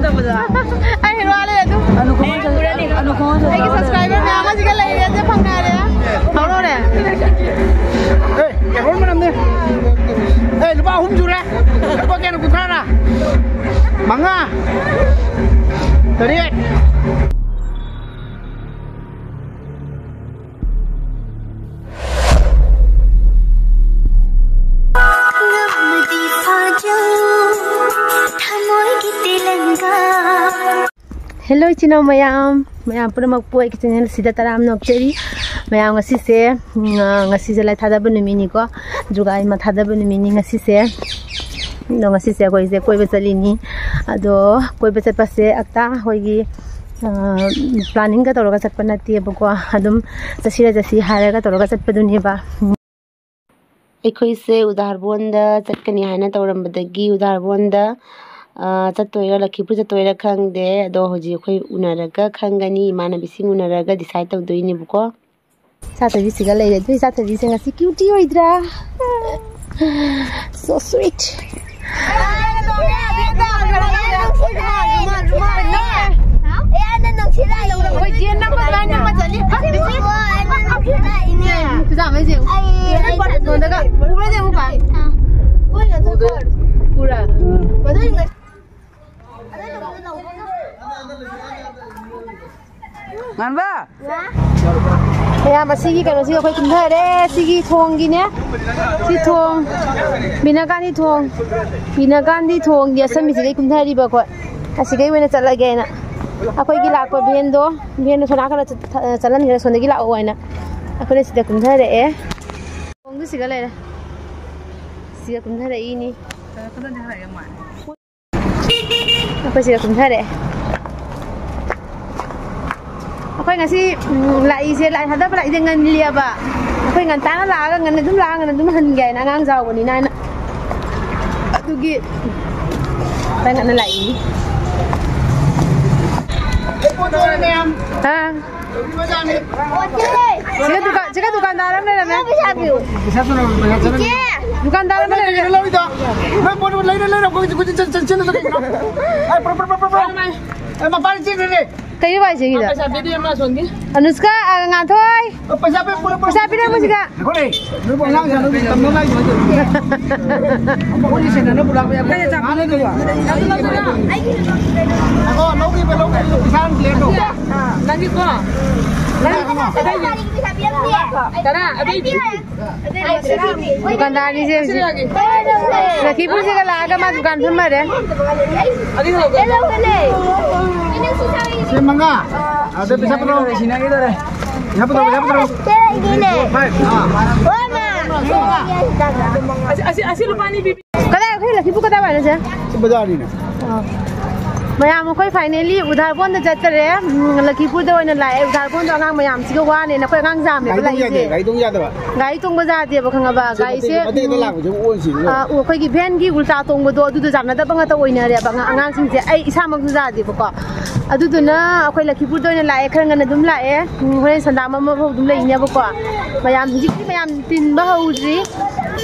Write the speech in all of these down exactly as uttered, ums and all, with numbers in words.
ꯑꯩ ꯍꯦꯔꯣ ꯂꯩ ꯑꯗꯨ꯫ ꯑꯩꯒꯤ ꯁꯕꯁꯀ꯭ꯔꯥꯏꯕꯔ ꯃꯌꯥꯝ ꯑꯁꯤꯒ ꯂꯩꯔꯦ, ꯑꯗꯨ ꯐꯪꯅꯔꯦ꯫ ꯐꯥꯎꯔꯧꯔꯦ꯫ ꯑꯦ, ꯑꯦꯔꯣꯟ ꯃꯅꯝꯅꯦ꯫ ꯑꯦ, ꯂꯨꯄꯥ ꯑꯍꯨꯝ ꯁꯨꯔꯦ꯫ ꯂꯨꯄꯥ ꯀꯌꯥꯅꯣ? ꯀꯨꯟꯊ꯭ꯔꯥꯔꯥ? ꯃꯉꯥ꯫ ꯇꯔꯦꯠ꯫ Hello, ꯏꯆꯤꯟ ꯏꯅꯥꯎ ꯃꯌꯥꯝ, ꯃꯌꯥꯝ ꯄꯨꯝꯅꯃꯛꯄꯨ ꯑꯩꯒꯤ channel ꯁꯤꯗ ꯇꯔꯥꯝꯅ ꯑꯣꯛꯆꯔꯤ꯫ ꯃꯌꯥꯝ, ꯉꯁꯤꯁꯦ, ꯎꯝ, ꯑ, ꯉꯁꯤꯁꯦ ꯂꯥꯏ ꯊꯥꯗꯕ ꯅꯨꯃꯤꯠꯅꯤꯀꯣ, ꯖꯨꯒꯥ ꯏꯃꯥ ꯊꯥꯗꯕ ꯅꯨꯃꯤꯠꯅꯤ ꯉꯁꯤꯁꯦ꯫ ꯑꯗꯣ ꯉꯁꯤꯁꯦ ꯑꯩꯈꯣꯏꯁꯦ ꯀꯣꯏꯕ ꯆꯠꯂꯤꯅꯤ꯫ ꯑꯗꯣ ꯀꯣꯏꯕ ꯆꯠꯄꯁꯦ ꯑꯛꯇ ꯑꯩꯈꯣꯏꯒꯤ, ꯑ, planning ꯒ ꯇꯧꯔꯒ ꯆꯠꯄ ꯅꯠꯇꯦꯕꯀꯣ, ꯑꯗꯨꯝ ꯆꯠꯁꯤꯔ ꯆꯠꯁꯤ ꯍꯥꯏꯔꯒ ꯇꯧꯔꯒ ꯆꯠꯄꯗꯨꯅꯦꯕ꯫ ꯑꯩꯈꯣꯏꯁꯦ ꯎꯗꯥꯔꯕꯣꯟꯗ ꯆꯠꯀꯅꯤ ꯍꯥꯏꯅ ꯇꯧꯔꯝꯕꯗꯒꯤ, ꯎꯗꯥꯔꯕꯣꯟꯗ, ꯑ, ꯆꯠꯇꯣꯏꯔꯥ, ꯂꯛꯈꯤꯄꯨꯔ ꯆꯠꯇꯣꯏꯔꯥ ꯈꯪꯗꯦ꯫ ꯑꯗꯣ ꯍꯧꯖꯤꯛ ꯑꯩꯈꯣꯏ ꯎꯅꯔꯒ ꯈꯪꯒꯅꯤ, ꯏꯃꯥꯟꯅꯕꯤꯁꯤꯡ ꯎꯅꯔꯒ decide ꯇꯧꯗꯣꯏꯅꯦꯕꯀꯣ꯫ ꯏꯆꯥꯊꯣꯏꯕꯤꯁꯤꯒ ꯂꯩꯔꯦ꯫ ꯑꯗꯨ ꯏꯆꯥꯊꯣꯏꯕꯤꯁꯦ ꯉꯁꯤ cutie ꯑꯣꯏꯗ꯭ꯔꯥ? So sweet. ꯑꯩꯈꯣꯏ ꯖꯦꯟ ꯅꯝꯕ ꯑꯗꯨꯃꯥꯏꯅ ꯅꯝꯕ ꯆꯠꯂꯤ꯫ ꯐꯖꯥꯃꯩꯁꯦ ꯎꯕ꯭ꯔꯥ ꯌꯦꯡꯉꯨ ꯚꯥꯏ꯫ ꯎꯔꯥ? ꯉꯥꯟꯕ! ꯃꯌꯥꯝ, ꯑꯁꯤꯒꯤ ꯀꯩꯅꯣꯁꯤꯒ ꯑꯩꯈꯣꯏ ꯀꯨꯝꯊꯔꯦ꯫ ꯁꯤꯒꯤ ꯊꯣꯡꯒꯤꯅꯦ꯫ ꯁꯤ ꯊꯣꯡ, ꯕꯤꯅꯥ ꯒꯥꯟꯙꯤ ꯊꯣꯡ, ꯕꯤꯅꯥ ꯒꯥꯟꯙꯤ ꯊꯣꯡꯒꯤ ꯑꯁꯝꯕꯤꯁꯤꯗꯩ ꯀꯨꯝꯊꯔꯤꯕ ꯑꯩꯈꯣꯏ꯫ ꯑꯁꯤꯗꯩ ꯑꯣꯏꯅ ꯆꯠꯂꯒꯦꯅ꯫ ꯑꯩꯈꯣꯏꯒꯤ ꯂꯥꯛꯄ van ꯗꯣ, van ꯗꯣ ꯁꯣꯝ ꯅꯥꯀꯟꯗ ꯆꯠ-, ꯆꯠꯍꯟꯈ꯭ꯔꯦ, ꯁꯣꯝꯗꯒꯤ ꯂꯥꯛꯑꯣ ꯍꯥꯏꯅ꯫ ꯑꯩꯈꯣꯏꯅ ꯁꯤꯗ ꯀꯨꯝꯊꯔꯛꯑꯦ꯫ ꯊꯣꯡꯗꯨ ꯁꯤꯒ ꯂꯩꯔꯦ꯫ ꯁꯤꯒ ꯀꯨꯝꯊꯔꯛꯏꯅꯤ꯫ ꯑꯩꯈꯣꯏ ꯁꯤꯗ ꯀꯨꯝꯊꯔꯛꯑꯦ꯫ ꯑꯩꯈꯣꯏ ꯉꯁꯤ, ꯎꯝ, ꯂꯥꯛꯏꯁꯦ, ꯂꯥꯏ ꯊꯥꯗꯕ ꯂꯥꯛꯏꯁꯦ ꯉꯜꯂꯤꯑꯕ꯫ ꯑꯩꯈꯣꯏ ꯉꯟꯇꯥꯅ ꯂꯥꯛꯑꯒ ꯉꯟꯅ ꯑꯗꯨꯝ ꯂꯥꯛꯑꯒ ꯉꯟꯅ ꯑꯗꯨꯝ ꯍꯟꯒꯦ ꯍꯥꯏꯅ, ꯑꯉꯥꯡ ꯆꯥꯎꯕꯅꯤꯅ ꯍꯥꯏꯅ꯫ ꯑꯗꯨꯒꯤ ꯈꯔ ꯉꯟꯅ ꯂꯥꯛꯏ꯫ ꯑꯥ꯫ ꯁꯤꯒ ꯗꯨꯀꯥꯟ, ꯁꯤꯒ ꯗꯨꯀꯥꯟꯗꯥꯔ ꯑꯃ ꯂꯩꯔꯝꯃꯦ꯫ ꯄꯩꯁꯥ ꯄꯤꯌꯨ꯫ ꯏꯆꯦ! ꯗꯨꯀꯥꯟꯗꯥꯔ ꯑꯃ ꯂꯩꯔꯦ꯫ ꯂꯧꯔꯤꯗꯣ꯫ ꯅꯣꯏ ꯄꯣꯠ ꯂꯩꯔ ꯂꯩꯔ ꯑꯩꯈꯣꯏ ꯍꯧꯖꯤꯛ ꯍꯧꯖꯤꯛ ꯆꯠ-, ꯆꯠ-, ꯆꯠꯂ ꯂꯩꯔꯣ꯫ ꯑꯩ ꯄ꯭ꯔꯞ, ꯄ꯭ꯔꯞ, ꯄ꯭ꯔꯞ, ꯄ꯭ꯔꯞ, ꯄ꯭ꯔꯞ꯫ ꯑꯩ ꯃꯄꯥꯟ ꯆꯦꯟꯈ꯭ꯔꯦꯅꯦ꯫ ꯀꯩ ꯋꯥꯏꯁꯦ ꯁꯤꯗ? ꯄꯩꯁꯥ ꯄꯤꯗꯦ ꯑꯃ ꯑꯁꯣꯝꯒꯤ꯫ ꯑꯅꯨꯁꯀꯥ, ꯑ, ꯉꯥꯟꯊꯣꯏ꯫ ꯄꯩꯁꯥ ꯄꯤ-, ꯄꯨꯔꯛ-, ꯄꯨꯔꯛ-, ꯄꯩꯁꯥ ꯄꯤꯔꯛꯑꯣ ꯁꯤꯗ꯫ ꯅꯈꯣꯏꯅꯦ, ꯅꯣꯏꯕꯨ ꯑꯉꯥꯡꯁꯤꯡ ꯑꯗꯨꯝ ꯇꯝꯅꯕ ꯂꯥꯛꯏꯗꯣ ꯍꯥꯏꯗꯣ꯫ ꯑꯩꯈꯣꯏꯒꯤ ꯁꯦꯟꯅꯅ ꯄꯨꯔꯛꯄ ꯌꯥꯝ ꯀꯥꯟꯅꯗꯕ꯫ ꯉꯥꯏꯈꯣ, ꯂꯧꯈꯤꯕ, ꯂꯧꯈꯤꯕ ꯄꯩꯁꯥ ꯑꯃ ꯄꯤꯔꯛꯑꯣ꯫ ꯅꯪꯒꯤꯀꯣ? ꯅꯪ-, ꯀꯅꯥ? ꯑꯇꯩꯗꯤ? ꯗꯨꯀꯥꯟꯗꯥꯔꯅꯤꯁꯦ ꯍꯧꯖꯤꯛ꯫ ꯂꯛꯈꯤꯄꯨꯔꯁꯤꯒ ꯂꯥꯛꯑꯒ ꯃꯥ ꯗꯨꯀꯥꯟ ꯐꯝꯃꯔꯦ꯫ ꯁꯤ ꯃꯉꯥ꯫ ꯑꯗ ꯄꯩꯁꯥ ꯄꯨꯔꯛꯑꯣ꯫ ꯄꯩꯁꯥ ꯄꯨꯔꯛꯑꯣ, ꯄꯩꯁꯥ ꯄꯨꯔꯛꯑꯣ꯫ ꯐꯥꯏꯚ꯫ ꯑꯥ꯫ ꯑꯁꯤ, ꯑꯁꯤ, ꯑꯁꯤ ꯂꯨꯄꯥ ꯑꯅꯤ ꯄꯤ꯫ ꯀꯗꯥꯏ, ꯑꯩꯈꯣꯏ ꯂꯛꯈꯤꯄꯨꯔ ꯀꯗꯥꯏ ꯋꯥꯏꯅꯣ, ꯁꯦ? ꯁꯤ ꯕꯖꯥꯔꯅꯤꯅꯦ꯫ ꯑꯥ꯫ ꯃꯌꯥꯝ, ꯑꯩꯈꯣꯏ finally ꯎꯗꯥꯔꯕꯣꯟꯗ ꯆꯠꯇꯔꯦ꯫ ꯎꯝ, ꯂꯛꯈꯤꯄꯨꯔꯗ ꯑꯣꯏꯅ ꯂꯥꯛꯑꯦ꯫ ꯎꯗꯥꯔꯕꯣꯟꯗꯣ ꯑꯉꯥꯡ ꯃꯌꯥꯝꯁꯤꯒ ꯋꯥꯅꯦꯅ ꯑꯩꯈꯣꯏ ꯑꯉꯥꯡ ꯌꯥꯝꯃꯦꯕ ꯒꯥꯔꯤ ꯇꯣꯡ ꯌꯥꯗꯦ, ꯂꯥꯛꯏꯁꯦ꯫ ꯒꯥꯔꯤ ꯇꯣꯡ ꯌꯥꯗꯕ꯫ ꯒꯥꯔꯤ ꯇꯣꯡꯕ ꯌꯥꯗꯦꯕ, ꯈꯪꯉꯕ? ꯁꯤ ꯒꯥꯔꯤꯁꯦ, ꯃꯇꯦꯛ, ꯃꯇꯦꯛꯇ ꯎꯝ, ꯂꯥꯛꯄꯁꯦ ꯑꯣꯟꯁꯤꯅꯦ꯫ ꯑꯥ, ꯑꯩꯈꯣꯏꯒꯤ ꯚꯦꯟꯒꯤ ꯎꯜꯇꯥ ꯇꯣꯡꯕꯗꯣ ꯑꯗꯨꯗꯣ ꯌꯥꯅꯗꯕ ꯉꯥꯛꯇ ꯑꯣꯏꯅꯔꯦꯕ ꯑꯉꯥꯡ-, ꯑꯉꯥꯡꯁꯤꯡꯁꯦ꯫ ꯑꯩ ꯏꯁꯥꯃꯛꯁꯨ ꯌꯥꯗꯦꯕꯀꯣ꯫ ꯑꯗꯨꯗꯨꯅ ꯑꯩꯈꯣꯏ ꯂꯛꯈꯤꯄꯨꯔꯗ ꯑꯣꯏꯅ ꯂꯥꯛꯑꯦ, ꯈꯔ ꯉꯟꯅ ꯑꯗꯨꯝ ꯂꯥꯛꯑꯦ꯫ ꯎꯝ, ꯍꯣꯔꯦꯟ ꯁꯟꯗꯥ ꯑꯃ ꯐꯥꯎ ꯑꯗꯨꯝ ꯂꯩꯅꯦꯕꯀꯣ꯫ ꯃꯌꯥꯝ ꯍꯧꯖꯤꯛꯇꯤ ꯃꯌꯥꯝ ꯇꯤꯟꯕ ꯍꯧꯗ꯭ꯔꯤ꯫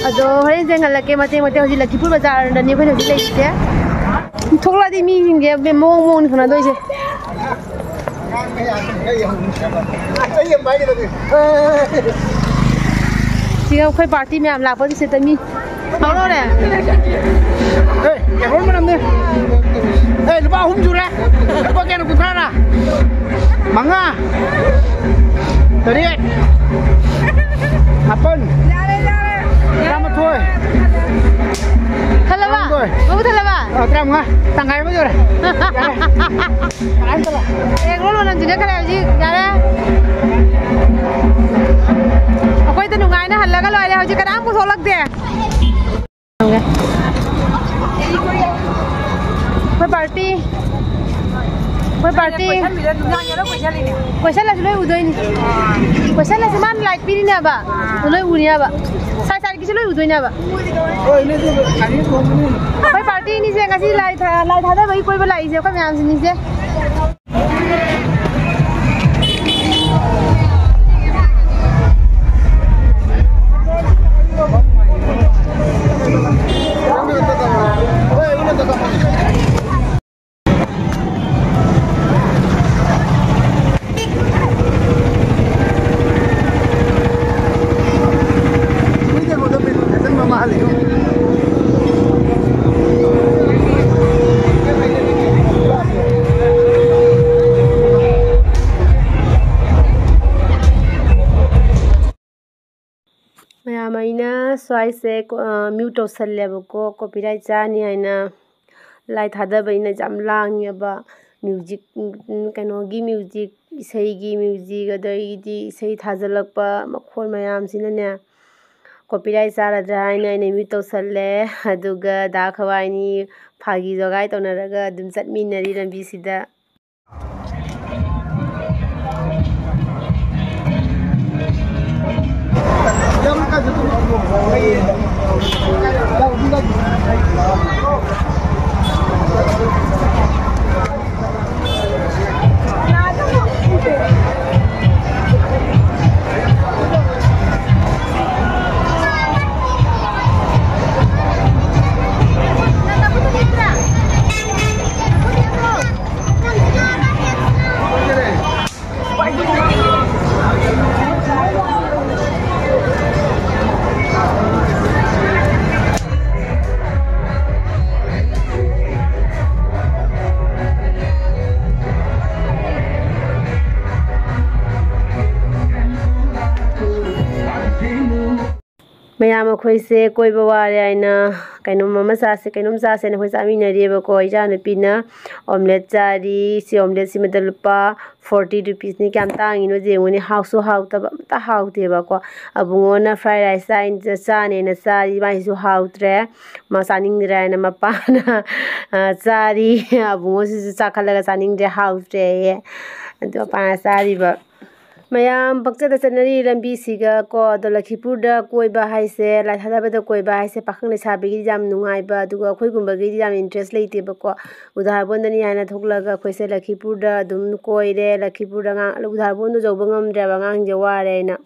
ꯑꯗꯣ ꯍꯣꯔꯦꯟ ꯆꯦꯟꯍꯜꯂꯛꯀꯦ ꯃꯇꯦꯛ ꯃꯇꯦꯛ꯫ ꯍꯧꯖꯤꯛ ꯂꯛꯈꯤꯄꯨꯔ ꯕꯖꯥꯔꯗꯅꯤ ꯑꯩꯈꯣꯏꯅ ꯍꯧꯖꯤꯛ ꯂꯩꯔꯤꯁꯦ꯫ ꯊꯣꯛꯂꯛꯑꯗꯤ ꯃꯤꯁꯤꯡꯁꯦ ꯃꯑꯣꯡ ꯃꯑꯣꯡꯅꯤ ꯁꯥꯟꯅꯗꯣꯏꯁꯦ꯫ ꯁꯤꯒ ꯑꯩꯈꯣꯏ ꯄꯥꯔꯇꯤ ꯃꯌꯥꯝ ꯂꯥꯛꯄꯒꯤ ꯁꯤꯗ ꯃꯤ ꯐꯥꯎꯔꯛꯑꯣꯅꯦ꯫ ꯑꯦ, ꯑꯦꯔꯣꯟ ꯃꯅꯝꯅꯦ꯫ ꯑꯦ, ꯂꯨꯄꯥ ꯑꯍꯨꯝ ꯁꯨꯔꯦ꯫ ꯂꯨꯄꯥ ꯀꯌꯥꯅꯣ? ꯀꯨꯟꯊ꯭ꯔꯥꯔꯥ? ꯃꯉꯥ꯫ ꯇꯔꯦꯠ꯫ ꯃꯥꯄꯟ꯫ ꯌꯥꯔꯦ, ꯌꯥꯔꯦ꯫ ꯇꯔꯥꯃꯥꯊꯣꯏ꯫ ꯊꯜꯂꯕ? ꯇꯔꯥꯃꯥꯊꯣꯏ꯫ ꯃꯕꯨ ꯊꯜꯂꯕ? ꯑ, ꯇꯔꯥꯃꯉꯥ꯫ ꯇꯪꯈꯥꯏ ꯑꯃ ꯌꯧꯔꯦ꯫ ꯌꯥꯔꯦ꯫ ꯇꯪꯈꯥꯏ ꯑꯃ ꯆꯠꯂꯣ꯫ ꯑꯦꯒ ꯔꯣꯜ ꯃꯅꯝꯁꯤꯅ ꯈꯔ ꯍꯧꯖꯤꯛ ꯌꯥꯔꯦ꯫ ꯑꯩꯈꯣꯏꯗ ꯅꯨꯡꯉꯥꯏꯅ ꯍꯜꯂꯒ ꯂꯣꯏꯔꯦ꯫ ꯍꯧꯖꯤꯛ ꯀꯅꯥꯝ ꯄꯨꯊꯣꯛꯂꯛꯇꯦ꯫ ꯑꯩꯈꯣꯏ ꯄꯥꯔꯇꯤ, ꯑꯩꯈꯣꯏ ꯄꯥꯔꯇꯤ꯫ ꯀꯣꯏꯁꯜꯂꯁꯨ ꯂꯣꯏ ꯎꯗꯣꯏꯅꯤ꯫ ꯀꯣꯏꯁꯜꯂꯁꯨ ꯃꯥꯅ ꯂꯥꯏꯠ ꯄꯤꯔꯤꯅꯦꯕ꯫ ꯂꯣꯏ ꯎꯅꯤꯕ꯫ ꯁꯥꯏ ꯁꯥꯏꯒꯤꯁꯨ ꯂꯣꯏ ꯎꯗꯣꯏꯅꯦꯕ꯫ ꯑꯩꯈꯣꯏ ꯄꯥꯔꯇꯤꯅꯤꯁꯦ ꯉꯁꯤ ꯂꯥꯏ ꯊꯥ-, ꯂꯥꯏ ꯊꯥꯗꯕꯒꯤ ꯀꯣꯏꯕ ꯂꯥꯛꯏꯁꯦ ꯑꯩꯈꯣꯏ ꯃꯌꯥꯝꯁꯤꯅꯤꯁꯦ꯫ ꯍꯥꯏꯁꯦ ꯃ꯭ꯌꯨꯠ ꯇꯧꯁꯜꯂꯦꯕꯀꯣ, ꯀꯣꯄꯤꯔꯥꯏꯠ ꯆꯥꯅꯤ ꯍꯥꯏꯅ꯫ ꯂꯥꯏ ꯊꯥꯗꯕꯅꯤꯅ ꯌꯥꯝ ꯂꯥꯡꯉꯦꯕ꯫ ꯃ꯭ꯌꯨꯖꯤꯛ, ꯀꯩꯅꯣꯒꯤ ꯃ꯭ꯌꯨꯖꯤꯛ, ꯏꯁꯩꯒꯤ ꯃ꯭ꯌꯨꯖꯤꯛ, ꯑꯗꯩꯗꯤ ꯏꯁꯩ ꯊꯥꯖꯤꯜꯂꯛꯄ ꯃꯈꯣꯜ ꯃꯌꯥꯝꯁꯤꯅꯅꯦ, ꯀꯣꯄꯤꯔꯥꯏꯠ ꯆꯥꯔꯗ꯭ꯔꯥ ꯍꯥꯏꯅ ꯑꯩꯅ ꯃ꯭ꯌꯨꯠ ꯇꯧꯁꯜꯂꯦ꯫ ꯑꯗꯨꯒ ꯗꯥ ꯈꯋꯥꯏꯅꯤ ꯐꯥꯒꯤ ꯖꯣꯒꯥꯏ ꯇꯧꯅꯔꯒ ꯑꯗꯨꯝ ꯆꯠꯃꯤꯟꯅꯔꯤ ꯂꯝꯕꯤꯁꯤꯗ꯫ ꯃꯌꯥꯝ ꯑꯩꯈꯣꯏꯁꯦ ꯀꯣꯏꯕ ꯋꯥꯔꯦ ꯍꯥꯏꯅ ꯀꯩꯅꯣꯝ ꯑꯃ ꯆꯥꯁꯦ, ꯀꯩꯅꯣꯝ ꯆꯥꯁꯦꯅ ꯑꯩꯈꯣꯏ ꯆꯥꯃꯤꯟꯅꯔꯤꯑꯕꯀꯣ꯫ ꯏꯆꯥꯅꯨꯄꯤꯅ ꯑꯣꯝꯂꯦꯠ ꯆꯥꯔꯤ꯫ ꯁꯤ ꯑꯣꯝꯂꯦꯠꯁꯤꯃꯗ ꯂꯨꯄꯥ ꯐꯣꯔꯇꯤ ꯔꯨꯄꯤꯁꯅꯤ꯫ ꯀꯌꯥꯝ ꯇꯥꯡꯉꯤꯅꯣ ꯌꯦꯡꯉꯨꯅꯦ꯫ ꯍꯥꯎꯁꯨ ꯍꯥꯎꯇꯕ, ꯑꯝꯇ ꯍꯥꯎꯇꯦꯕꯀꯣ꯫ ꯑꯕꯨꯡꯉꯣꯅ ꯐ꯭ꯔꯥꯏ ꯔꯥꯏꯁ ꯆꯥꯏ-, ꯆꯥꯅꯦꯅ ꯆꯥꯔꯤ꯫ ꯃꯥꯏꯁꯨ ꯍꯥꯎꯇ꯭ꯔꯦ꯫ ꯃꯥ ꯆꯥꯅꯤꯡꯗ꯭ꯔꯦ ꯍꯥꯏꯅ ꯃꯄꯥꯅ, ꯑ, ꯆꯥꯔꯤ꯫ ꯑꯕꯨꯡꯉꯣꯁꯤꯁꯨ ꯆꯥꯈꯠꯂꯒ ꯆꯥꯅꯤꯡꯗ꯭ꯔꯦ, ꯍꯥꯎꯇ꯭ꯔꯦꯌꯦ꯫ ꯑꯗꯨ ꯃꯄꯥꯅ ꯆꯥꯔꯤꯕ꯫ ꯃꯌꯥꯝ ꯄꯪꯆꯠꯇ ꯆꯠꯅꯔꯤ ꯂꯝꯕꯤꯁꯤꯒ ꯀꯣ꯫ ꯑꯗꯣ ꯂꯈꯤꯄꯨꯔꯗ ꯀꯣꯏꯕ ꯍꯥꯏꯁꯦ, ꯂꯥꯏ ꯊꯥꯗꯕꯗ ꯀꯣꯏꯕ ꯍꯥꯏꯁꯦ ꯄꯥꯈꯪ ꯂꯩꯁꯥꯕꯤꯒꯤꯗꯤ ꯌꯥꯝ ꯅꯨꯡꯉꯥꯏꯕ, ꯑꯗꯨꯒ ꯑꯩꯈꯣꯏꯒꯨꯝꯕꯒꯤꯗꯤ ꯌꯥꯝ ꯏꯟꯇꯔꯦꯁ ꯂꯩꯇꯦꯕꯀꯣ꯫ ꯎꯗꯥꯔꯕꯣꯟꯗꯅꯤ ꯍꯥꯏꯅ ꯊꯣꯛꯂꯒ ꯑꯩꯈꯣꯏꯁꯦ ꯂꯈꯤꯄꯨꯔꯗ ꯑꯗꯨꯝ ꯀꯣꯏꯔꯦ꯫ ꯂꯈꯤꯄꯨꯔꯗ ꯑꯉꯥꯡ, ꯎꯗꯥꯔꯕꯣꯟꯗꯣ ꯌꯧꯕ ꯉꯝꯗ꯭ꯔꯦꯕ, ꯑꯉꯥꯡꯁꯦ ꯋꯥꯔꯦ ꯍꯥꯏꯅ꯫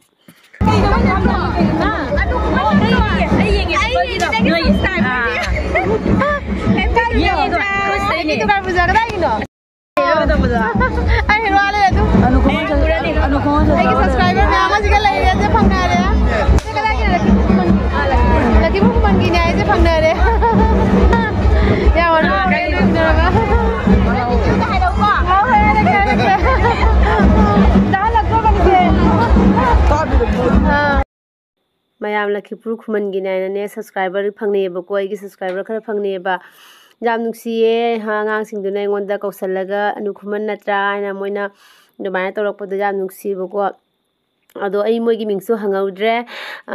ꯑꯩ ꯍꯦꯔꯣ ꯂꯩꯔꯦ ꯑꯗꯨ꯫ ꯑꯩꯒꯤ subscriber ꯃꯌꯥꯝ ꯑꯁꯤꯒ ꯂꯩꯔꯦ, ꯑꯁꯦ ꯐꯪꯅꯔꯦ꯫ ꯂꯈꯤꯄꯨꯔ ꯈꯨꯃꯟꯒꯤꯅꯦ ꯍꯥꯏꯁꯦ ꯐꯪꯅꯔꯦ꯫ ꯌꯥꯝ ꯍꯔꯥꯎꯔꯦ ꯑꯗꯨ ꯎꯅꯔꯒ꯫ ꯍꯣꯏ, ꯍꯣꯏ, ꯍꯥꯏꯔꯛꯀꯦ, ꯍꯥꯏꯔꯛꯀꯦ꯫ ꯇꯥꯍꯜꯂꯛꯇ꯭ꯔꯣ ꯀꯩꯅꯣꯁꯦ? ꯑꯥ꯫ ꯃꯌꯥꯝ ꯂꯈꯤꯄꯨꯔ ꯈꯨꯃꯟꯒꯤꯅꯦ ꯍꯥꯏꯅꯅꯦ subscriber ꯐꯪꯅꯩꯌꯦꯕꯀꯣ, ꯑꯩꯒꯤ subscriber ꯈꯔ ꯐꯪꯅꯩꯌꯦꯕ꯫ ꯌꯥꯝ ꯅꯨꯡꯁꯤꯌꯦ, ꯍꯥ, ꯑꯉꯥꯡꯁꯤꯡꯗꯨꯅ ꯑꯩꯉꯣꯟꯗ ꯀꯧꯁꯜꯂꯒ "ꯑꯅꯨ ꯈꯨꯃꯟ ꯅꯠꯇ꯭ꯔꯥ?" ꯍꯥꯏꯅ ꯃꯣꯏꯅ ꯑꯗꯨꯃꯥꯏꯅ ꯇꯧꯔꯛꯄꯗꯣ ꯌꯥꯝ ꯅꯨꯡꯁꯤꯕꯀꯣ꯫ ꯑꯗꯣ ꯑꯩ ꯃꯣꯏꯒꯤ ꯃꯤꯡꯁꯨ ꯍꯪꯍꯧꯗ꯭ꯔꯦ꯫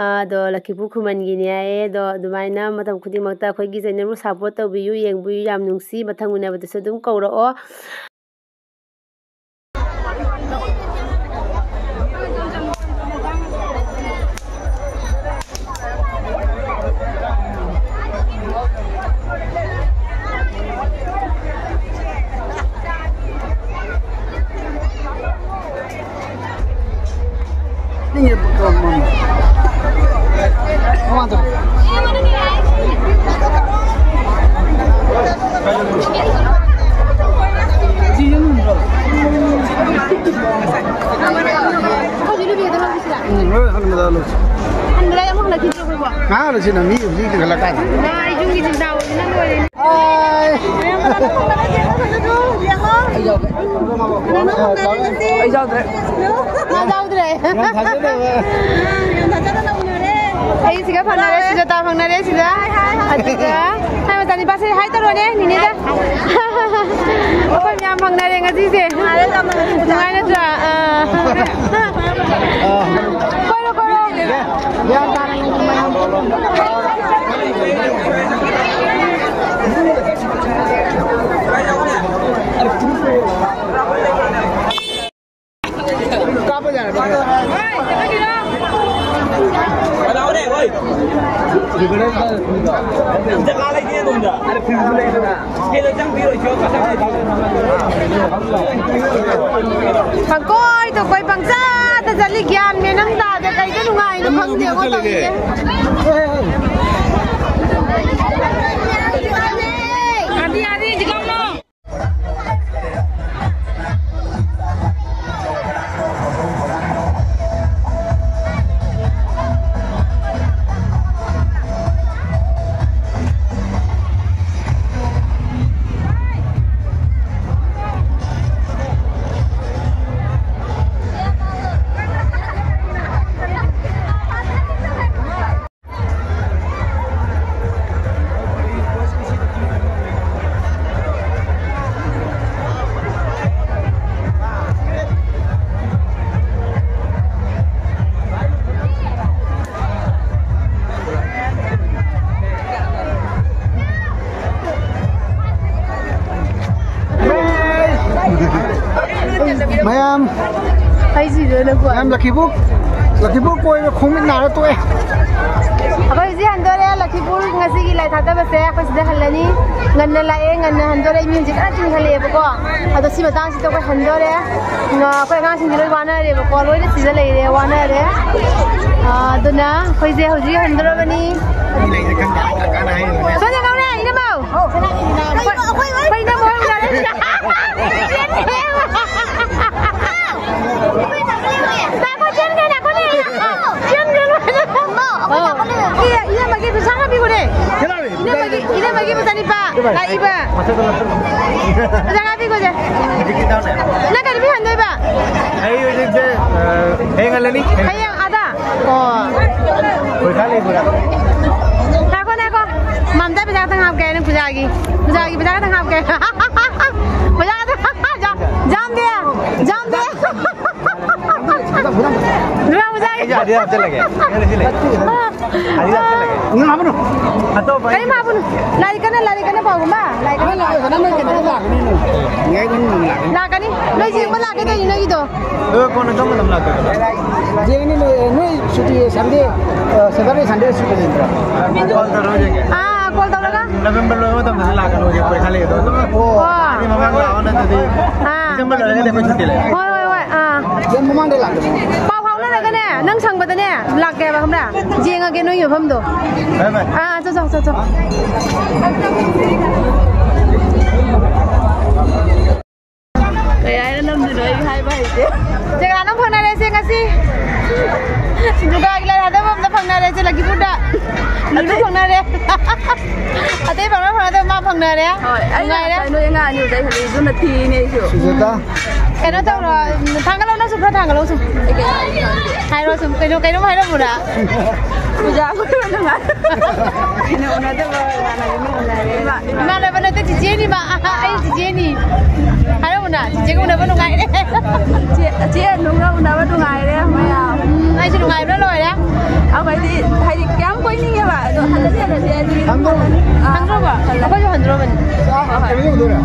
ꯑꯗꯣ ꯂꯈꯤꯄꯨꯔ ꯈꯨꯃꯟꯒꯤꯅꯦ ꯍꯥꯏꯌꯦ꯫ ꯑꯗꯣ ꯑꯗꯨꯃꯥꯏꯅ ꯃꯇꯝ ꯈꯨꯗꯤꯡꯃꯛꯇ ꯑꯩꯈꯣꯏꯒꯤ channelꯕꯨ support ꯇꯧꯕꯤꯌꯨ, ꯌꯦꯡꯕꯤꯌꯨ, ꯌꯥꯝ ꯅꯨꯡꯁꯤ꯫ ꯃꯊꯪ ꯎꯅꯕꯗꯁꯨ ꯑꯗꯨꯝ ꯀꯧꯔꯛꯑꯣ꯫ ꯎꯝ, ꯍꯣꯏ, ꯍꯟꯕꯗ ꯂꯧꯁꯤ꯫ ꯍꯟꯕꯗ ꯑꯃꯨꯛ ꯍꯜꯂꯛꯈꯤꯗ꯭ꯔꯣ ꯑꯩꯈꯣꯏꯕꯣ? ꯉꯥ ꯍꯜꯂꯛꯁꯤ ꯅꯪ ꯃꯤ ꯍꯧꯖꯤꯛ ꯍꯜꯂꯛꯀꯥꯟꯗ꯫ ꯉꯥ ꯌꯨꯝꯒꯤ ꯆꯤꯟꯖꯥꯛ ꯑꯣꯏꯕꯅ ꯂꯣꯏꯔꯦ꯫ ꯑꯥꯏ꯫ ꯑꯩ ꯌꯥꯎꯗ꯭ꯔꯦ꯫ ꯃꯥ ꯌꯥꯎꯗ꯭ꯔꯦ꯫ ꯌꯥꯝ ꯊꯥꯖꯗꯕ꯫ ꯑꯩ ꯁꯤꯒ ꯐꯪꯅꯔꯦ, ꯁꯤꯗ ꯇꯥ ꯐꯪꯅꯔꯦ, ꯁꯤꯗ꯫ ꯑꯗꯨꯒ ꯍꯥꯏ ꯃꯆꯥꯅꯤꯄꯥꯁꯦ ꯍꯥꯏ ꯇꯧꯔꯣꯅꯦ, ꯅꯤꯅꯦꯗ꯫ ꯑꯩꯈꯣꯏ ꯃꯌꯥꯝ ꯐꯪꯅꯔꯦ ꯉꯁꯤꯁꯦ꯫ ꯅꯨꯡꯉꯥꯏ ꯅꯠꯇ꯭ꯔꯥ? ꯑꯥ꯫ ꯀꯣꯏꯔꯣ, ꯀꯣꯏꯔꯣ꯫ ꯄꯪꯀꯣꯏꯗ ꯀꯣꯏ, ꯄꯪꯆꯠꯇ ꯆꯠꯂꯤ, ꯒ꯭ꯌꯥꯟ ꯃꯦꯟ ꯑꯃ ꯇꯥꯗꯦ꯫ ꯀꯩꯗ ꯅꯨꯡꯉꯥꯏꯅꯣ ꯈꯪꯗꯦꯕꯣ ꯇꯧꯔꯤꯁꯦ꯫ ꯃꯌꯥꯝ, ꯑꯩꯁꯤꯗ ꯅꯪ ꯃꯌꯥꯝ ꯂꯛꯈꯤꯄꯨꯔ, ꯂꯛꯈꯤꯄꯨꯔ ꯀꯣꯏꯕ ꯈꯣꯡꯃꯤꯠ ꯅꯥꯔ ꯇꯣꯛꯑꯦ꯫ ꯑꯩꯈꯣꯏ ꯍꯧꯖꯤꯛ ꯍꯟꯗꯣꯔꯦ꯫ ꯂꯛꯈꯤꯄꯨꯔ ꯉꯁꯤꯒꯤ ꯂꯥꯏ ꯊꯥꯗꯕꯁꯦ ꯑꯩꯈꯣꯏ ꯁꯤꯗ ꯍꯜꯂꯅꯤ꯫ ꯉꯟꯅ ꯂꯥꯛꯑꯦ, ꯉꯟꯅ ꯍꯟꯗꯣꯔꯦ꯫ ꯃꯤ ꯍꯧꯖꯤꯛ ꯀꯟꯅ ꯆꯤꯡꯈꯠꯂꯛꯑꯦꯕꯀꯣ꯫ ꯑꯗꯣ ꯁꯤ ꯃꯇꯥꯡꯁꯤꯗ ꯑꯩꯈꯣꯏ ꯍꯟꯗꯣꯔꯦ꯫ ꯉ-, ꯑꯩꯈꯣꯏ ꯑꯉꯥꯡꯁꯤꯡꯁꯦ ꯂꯣꯏ ꯋꯥꯅꯔꯦꯕꯀꯣ, ꯂꯣꯏꯅ ꯁꯤꯗ ꯂꯩꯔꯦ, ꯋꯥꯅꯔꯦ꯫ ꯑ, ꯑꯗꯨꯅ ꯑꯩꯈꯣꯏꯁꯦ ꯍꯧꯖꯤꯛ ꯍꯟꯗꯣꯔꯕꯅꯤ꯫ ꯁꯣꯝꯗ ꯀꯧꯔꯦ, ꯏꯅꯝꯃꯧ꯫ ꯑꯩꯈꯣꯏ, ꯑꯩꯈꯣꯏ ꯏꯅꯝꯃꯧ ꯍꯣꯏ ꯎꯅꯔꯦ꯫ ꯉꯥꯏꯈꯣ, ꯆꯦꯟꯈ꯭ꯔꯦ, ꯉꯥꯏꯈꯣꯅꯦ꯫ ꯆꯦꯟꯈ꯭ꯔꯦ, ꯂꯣꯏꯔꯦ꯫ ꯑꯦ, ꯏꯅꯝꯃꯒꯤ ꯄꯩꯁꯥ ꯈꯔ ꯄꯤꯈꯣꯅꯦ꯫ ꯏꯅꯝꯃꯒꯤ, ꯏꯅꯝꯃꯒꯤ ꯃꯆꯥꯅꯤꯄꯥ ꯂꯥꯛꯏꯕ꯫ ꯄꯩꯁꯥ ꯈꯔ ꯄꯤꯈꯣꯁꯦ꯫ ꯅꯪ ꯀꯩ ꯅꯨꯃꯤꯠ ꯍꯟꯗꯣꯏꯕ? ꯑꯩ ꯍꯧꯖꯤꯛꯁꯦ, ꯑ, ꯍꯌꯦꯡ ꯍꯜꯂꯅꯤ꯫ ꯍꯌꯦꯡ ꯑꯥꯗ? ꯑꯣ꯫ ꯄꯩꯁꯥ ꯂꯩꯕ꯭ꯔꯥ? ꯉꯥꯏꯈꯣ, ꯉꯥꯏꯈꯣ꯫ ꯃꯝꯇ ꯄꯩꯁꯥ ꯈꯛꯇꯪ ꯍꯥꯞꯀꯦ ꯅꯪ ꯄꯨꯖꯥꯒꯤ꯫ ꯄꯨꯖꯥꯒꯤ ꯄꯩꯁꯥ ꯈꯛꯇꯪ ꯍꯥꯞꯀꯦ꯫ ꯄꯩꯁꯥ ꯈꯛꯇꯪ ꯍꯥꯞ-, ꯖꯥꯝꯗꯦ꯫ ꯖꯥꯝꯗꯦ꯫ ꯄꯨꯖꯥ, ꯄꯨꯖꯥꯒꯤ꯫ ꯑꯩꯁꯨ ꯑꯗꯨ ꯍꯥꯞꯆꯜꯂꯒꯦ꯫ ꯑꯗꯨ ꯁꯤ ꯂꯩ꯫ ꯑꯗꯨ ꯍꯥꯞꯆꯜꯂꯒꯦ꯫ ꯅꯪ ꯍꯥꯞꯄꯨꯅꯨ꯫ ꯑꯇꯣꯞꯄ ꯀꯔꯤꯝ ꯍꯥꯞꯄꯨꯅꯨ꯫ ꯂꯥꯏꯔꯤꯛ ꯀꯟꯅ, ꯂꯥꯏꯔꯤꯛ ꯀꯟꯅ ꯄꯥꯎꯒꯨꯝꯕ꯫ ꯂꯥꯏꯔꯤꯛ ꯀꯟꯅ ꯄꯥꯎ꯫ ꯂꯥꯛꯀꯅꯤ꯫ ꯂꯥꯛꯀꯅꯤ꯫ ꯅꯣꯏ ꯌꯦꯡꯕ ꯂꯥꯛꯀꯦ ꯇꯧꯔꯤ ꯅꯣꯏꯒꯤꯗꯣ꯫ ꯑꯗꯣ ꯀꯣꯟꯅ ꯀꯔꯝꯕ ꯃꯇꯝ ꯂꯥꯛꯇꯣꯏꯅꯣ? ꯌꯦꯡꯉꯅꯤ ꯅꯣꯏ, ꯅꯣꯏ ꯁꯨꯇꯤ ꯁꯟꯗꯦ, ꯑ, ꯁꯦꯇꯔꯗꯦ ꯁꯟꯗꯦ ꯁꯨꯇꯤ ꯂꯩꯕ꯭ꯔꯥ? ꯀꯣꯜ ꯇꯧꯔꯒ ꯌꯦꯡꯒꯦ꯫ ꯑꯥ, ꯀꯣꯜ ꯇꯧꯔꯒ꯫ ꯅꯕꯦꯝꯕꯔ ꯂꯣꯏꯕ ꯃꯇꯝꯗꯗꯤ ꯂꯥꯛꯀꯅꯣ, ꯍꯧꯖꯤꯛ ꯄꯔꯤꯈꯥ ꯂꯩꯒꯗꯧꯕ꯫ ꯑꯣ꯫ ꯑꯗꯨꯗꯤ ꯃꯃꯥꯡ ꯂꯥꯛꯑꯣ, ꯅꯠꯇ꯭ꯔꯗꯤ ꯑꯥ꯫ ꯗꯤꯁꯦꯝꯕꯔ ꯂꯣꯏꯔꯒꯗꯤ ꯑꯩꯈꯣꯏ ꯁꯨꯇꯤ ꯂꯩ꯫ ꯍꯣꯏ, ꯍꯣꯏ, ꯍꯣꯏ, ꯑꯥ꯫ ꯌꯥꯝ ꯃꯃꯥꯡꯗ ꯂꯥꯛꯀꯅꯤ꯫ ꯄꯥꯎ ꯐꯥꯎꯅꯔꯒꯅꯦ, ꯅꯪ ꯁꯪꯕꯗꯅꯦ, ꯂꯥꯛꯀꯦꯕ, ꯈꯪꯕ꯭ꯔꯥ? ꯌꯦꯡꯉꯒꯦ ꯅꯣꯏ ꯃꯐꯝꯗꯣ꯫ ꯕꯥꯏ ꯕꯥꯏ꯫ ꯑꯥ, ꯆꯠ, ꯆꯠ, ꯆꯠ, ꯆꯠ꯫ ꯀꯩ ꯍꯥꯏꯅ ꯅꯝꯗꯣꯏꯅꯣ ꯑꯩ ꯍꯥꯏꯕ ꯍꯩꯇꯦ꯫ ꯖꯒꯥ ꯑꯃ ꯐꯪꯅꯔꯦꯁꯦ ꯉꯁꯤ꯫ ꯗꯨꯔꯒꯥꯒꯤ ꯂꯥꯏ ꯊꯥꯗꯕ ꯑꯝꯗ ꯐꯪꯅꯔꯦꯁꯦ, ꯂꯛꯈꯤꯄꯨꯔꯗ꯫ ꯂꯨꯂꯨ ꯐꯪꯅꯔꯦ꯫ ꯑꯇꯩ ꯐꯪꯅ ꯐꯪꯅꯗꯕ ꯃꯥ ꯐꯪꯅꯔꯦ꯫ ꯍꯣꯏ, ꯑꯩꯅ ꯅꯨꯡꯉꯥꯏꯔꯦ꯫ ꯉꯁꯥꯏ ꯅꯣꯏ ꯑꯉꯥꯡ ꯑꯅꯤ ꯎꯗꯩ ꯍꯜꯂꯛꯏ, ꯑꯗꯨꯅ ꯊꯤꯅꯦ ꯑꯩꯁꯨ꯫ ꯁꯨꯖꯥꯇꯥ꯫ ꯀꯩꯅꯣ ꯇꯧꯔꯣ, ꯊꯥꯡꯒꯠꯂꯣ, ꯅꯪꯁꯨ ꯈꯔ ꯊꯥꯡꯒꯠꯂꯣ ꯁꯨꯝ꯫ ꯑꯩ ꯀꯩꯅꯣ ꯍꯥꯏꯒꯦ ꯇꯧꯔꯝꯃꯤꯅꯣ꯫ ꯍꯥꯏꯔꯣ ꯁꯨꯝ, ꯀꯩꯅꯣ, ꯀꯩꯅꯣꯝ ꯍꯥꯏꯔꯝꯃꯨꯔꯥ? ꯄꯨꯖꯥ ꯑꯩꯈꯣꯏ ꯅꯨꯡꯉꯥꯏ꯫ ꯀꯩꯅꯣ ꯎꯅꯗꯕ ꯏꯃꯥꯟꯅꯕꯤ ꯑꯃ ꯎꯅꯔꯦ꯫ ꯏꯃꯥꯟꯅꯕ ꯅꯠꯇꯦ, ꯆꯤꯆꯦꯅꯤ ꯃꯥ꯫ ꯑꯩ ꯆꯤꯆꯦꯅꯤ꯫ ꯍꯥꯏꯔꯝꯃꯨꯅ, ꯆꯤꯆꯦꯒ ꯎꯅꯕ ꯅꯨꯡꯉꯥꯏꯔꯦ꯫ ꯆꯦ, ꯆꯦ ꯅꯨꯡꯒ ꯎꯅꯕ ꯅꯨꯡꯉꯥꯏꯔꯦ ꯃꯌꯥꯝ꯫ ꯎꯝ, ꯑꯩꯁꯨ ꯅꯨꯡꯉꯥꯏꯕꯅ ꯂꯣꯏꯔꯦ꯫ ꯑꯩꯈꯣꯏꯗꯤ ꯍꯥꯏꯗꯤ ꯀꯌꯥꯝ ꯀꯣꯏꯅꯤꯡꯉꯦꯕ, ꯑꯗꯣ ꯍꯜꯂꯗꯤ ꯍꯜꯂꯁꯦ ꯍꯥꯏꯗꯤ꯫ ꯍꯟꯗ꯭ꯔꯣꯕ? ꯑꯥ, ꯍꯟꯗ꯭ꯔꯣꯕ? ꯍꯜꯂꯦ꯫ ꯑꯩꯈꯣꯏꯁꯨ ꯍꯟꯗ꯭ꯔꯣꯕꯅꯤ꯫ ꯍꯣꯏ, ꯍꯣꯏ꯫ ꯀꯩꯅꯣ ꯌꯧꯗꯣꯏꯔꯥ?